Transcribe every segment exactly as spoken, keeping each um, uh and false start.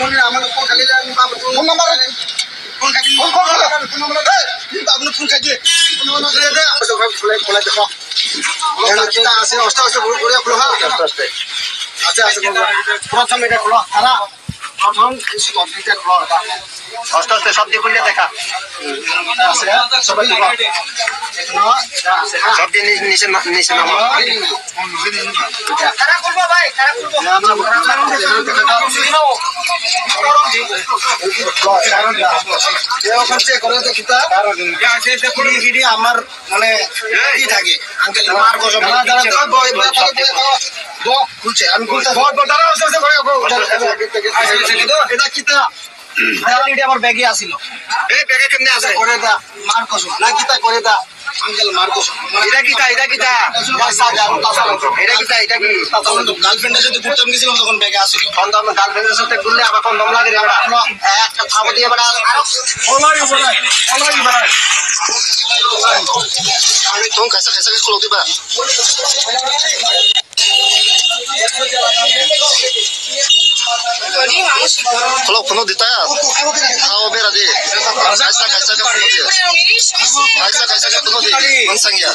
Phone number. Phone khaidi. Phone number. Hey, ni babu no phone khaidi. Phone number. Phone number. Phone number. Yang kita asli hostel hostel boleh boleh keluar. Hostel hostel. Asli asli boleh. Prothom eta keluar. Karena prothom isi komplite keluar. Hostel hostel sab di boleh dekha. Asli ya, sobai keluar. Sab di ni ni sen ni sen nama. আমার মানে কি থাকে আঙ্কেল মার কসম খুলছে আমি খুলতে এটা কিতা এটা আমার ব্যাগে আসিল। এই ব্যাগে কেমনে আছে? করে দা মার কসম না কিতা করে দা আঙ্কেল মার কসম। এটা কিতা এটা কিতা? এটা কিতা এটা কি? গার্লফ্রেন্ডের সাথে ঘুরতে আমি গেছিলাম তখন ব্যাগে আসিল। কন্ডম গার্লফ্রেন্ডের সাথে ঘুরলে আবার কন্ডম লাগে রে বেটা। একটা থাবো দিয়ে বেটা আরো ফলাই ফলাই ফলাই ফলাই। আমি তখন কাছে কাছে খুলো দিবা। Khulok phunuk di ta. Khao bera di. Kaisa kaisa khe phunuk di. Kaisa kaisa khe phunuk di. Mansang ya.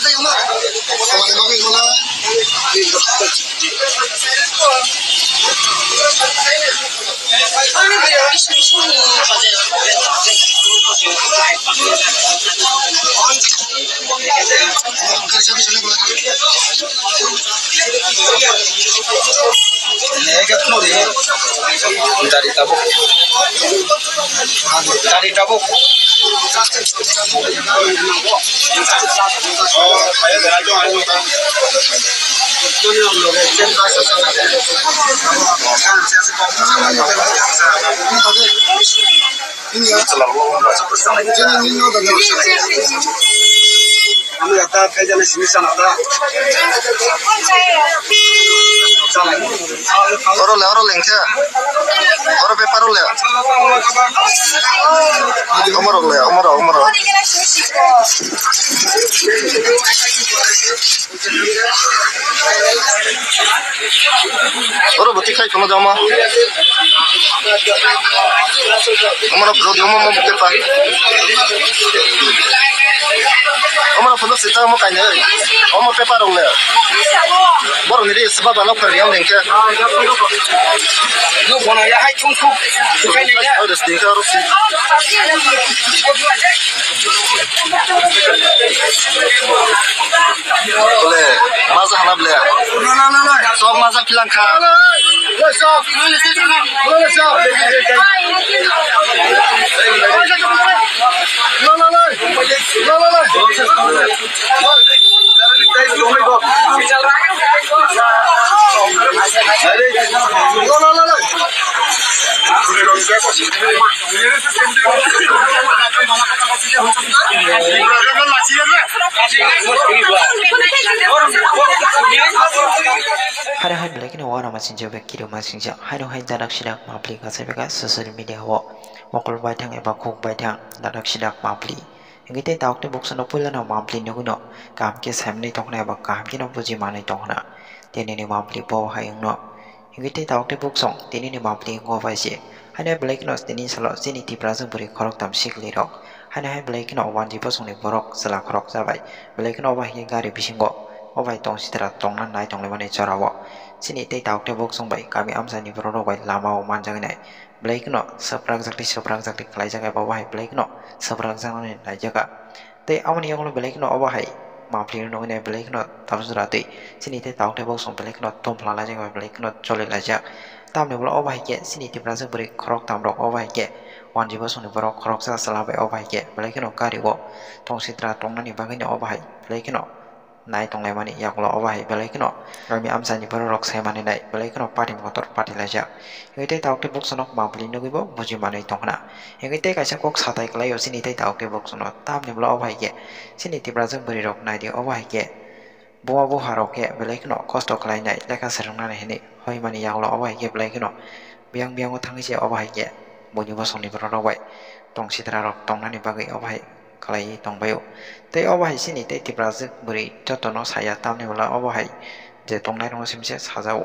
Dari tabuk. Dari tabuk. Oro le, oro le, hingke. Oro paper oro le. Omorok le, omorok, omorok. Oro bo tikhai phano jama. Omo no phano di, omo, omo pepa. Omo no phano sita omo kainwi. Omo pepa rok le. Borok ni ri seba ba nok phari yang dengke. Nok bono ya hai chung chung. Oro sita oro si. Bole, maza hana bole. Sok maza philang kha. Haino hai belai kheno uanama sinjak bai kiri ma singjak. Haino hai dadak sidak mapli kasai beka social media o mokol baithang eba khuk baithang dadak sidak mapli. Hingke tei tabuk tei buksuno puilano mapli nugwino kaham khe saimanwi tongkhna eba kaham kheno buji manwi tongkhna. Tei nini mapli bo hai wngno. Hingke tei tabuk tei buksong tinini mapli wngkha bai se. Haino hai belai kheno tini salo chini Tiprasa bwrwi khoroktham sikli rok. Haino hai belai kheno wanji bosongni borok chwla khoroksa bai. Belai kheno obo hai khe gari bisingo. O bai tong sitra tongna nai tonglaimani jorao. Chini tei tabuk tei buksong bai kami amchaini borok rok bai lamao manjak nai. Belai kheno swprakjak tei swprakjak tei khlaijak eba obo hai belai kheno swprakjaknani naijak. Tei aboni yagulo belai kheno obo hai mapli rok nugwi nai belai kheno tabuk jora tei chini tei tabuk tei buksong belai kheno tongphla laijak eba belai kheno choli laijak. Tamni ulo obo hai khe chini Tiprasa bwrwi khoroktham rok obo hai khe wanji bosongni borok khoroksa chwla bai obo hai khe belai kheno gari o tong sitra tongnani bagwino obo hai belai kheno nai tonglaimani yagulo obo hai belai kheno kami amchaini borok rok saimani nai belai kheno party motor party laijak. Hingke tei tabuk tei buksonok mapli nugwi bo buji manwi tongkhna. Hingke tei kaisa kok satai kwlaio chini tei tabuk tei buksono tamni ulo obo hai khe chini Tiprasa bwrwi rok naidi obo hai khe buma buha rok khe belai kheno kosto khlainai lekha swrwngnani hinwi hoimani yagulo obo hai khe belai kheno biyang biyango thangwi se obo hai khe buini bosongni borok rok bai tong sitra rok tongnani bagwi obo hai khlaiwi tongbaio. Tei obo hai chini tei Tiprajwk bwrwi jotono saya tamni ulo obo hai je tongnairokno simi se sajao.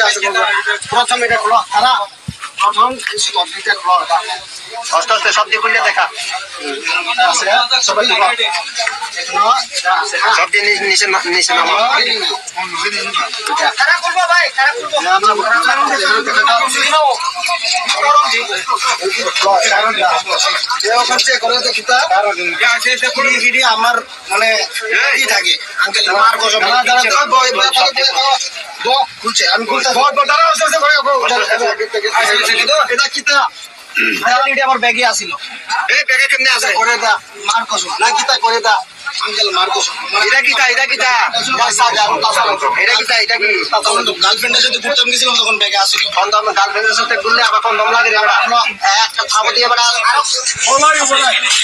নিচে আছে, প্রথম এটা খোলো, তারা প্রথম এই স্তর দুইটা খোলো, এটা। আস্তে আস্তে সব দিয়ে খুলে দেখা। এটা আছে, সবাই খোলো। এখনো এটা আছে, হ্যাঁ। সব দিয়ে নিচে, নিচে না-, নিচে নামো। তারা খুলবো ভাই, তারা খুলবো। এরকম চেক করে দেখি তা। আমার মানে কি থাকে? আঙ্কেল, মার কসম। দাঁড়া, দাঁড়া, দাঁড়া, বয়, বয়, বয়, বয়, বয়। বয়, খুলছে, আমি খুলতে বয়, বয়, দাঁড়া, আস্তে, আস্তে করে, ও, ও, আস্তে, আস্তে, আস্তে। এটা কিতা? এটা নিয়ে আমার ব্যাগে আসিল। এই ব্যাগে কেমনে আছে? করে দা, মার কসম। না, কিতা করে দা? আঙ্কেল, মার কসম। এটা কিতা? এটা কিতা? এটা সাজা, এটা সাজা। এটা কিতা? এটা কি? গার্লফ্রেন্ডের সাথে ঘুরতে গেছিলাম, তখন ব্যাগে আসিল। কন্ডম, গার্লফ্রেন্ডের সাথে ঘুরলে আবার কন্ডম লাগে রে বেটা। একটা থাবো দিয়ে বেটা।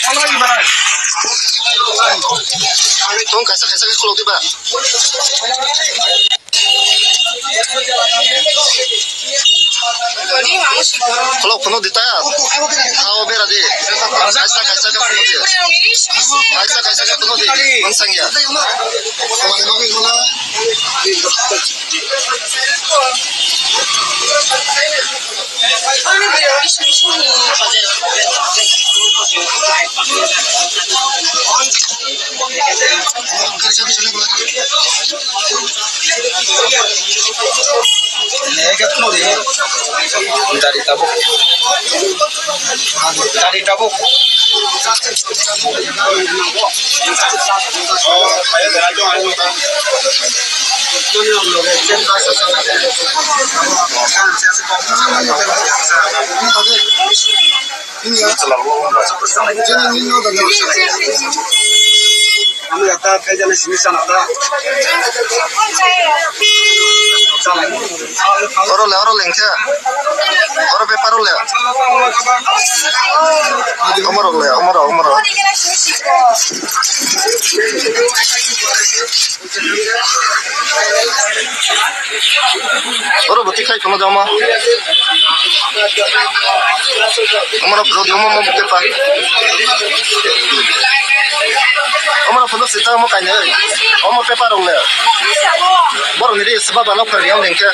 আরো Tong kaisa kaisa khe khulok diba? Khulok phunuk di ta. Thao bera di. Kaisa kaisa khe phunuk di. Kaisa kaisa khe phunuk di. Mansang ya. Dari tabuk. Dari tabuk. Oro le, oro le, hingke. Oro paper ro le. Omorok le, omorok, omorok. Oro bo tikhai phano jama. Omorok phano di, omo, omo paper. Omorok phano sita omo kainwi. Omo paper rok le. Borok ni ri seba balo khari yang dengke.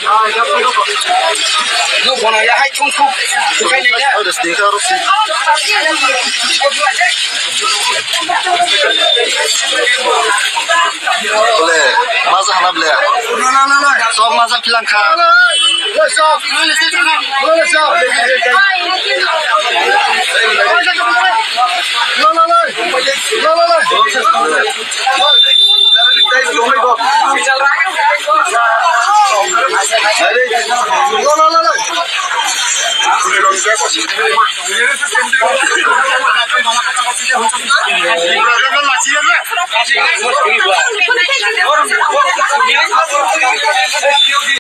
Oro sita oro si. Bole, maza hana bole. Sok maza philang kha.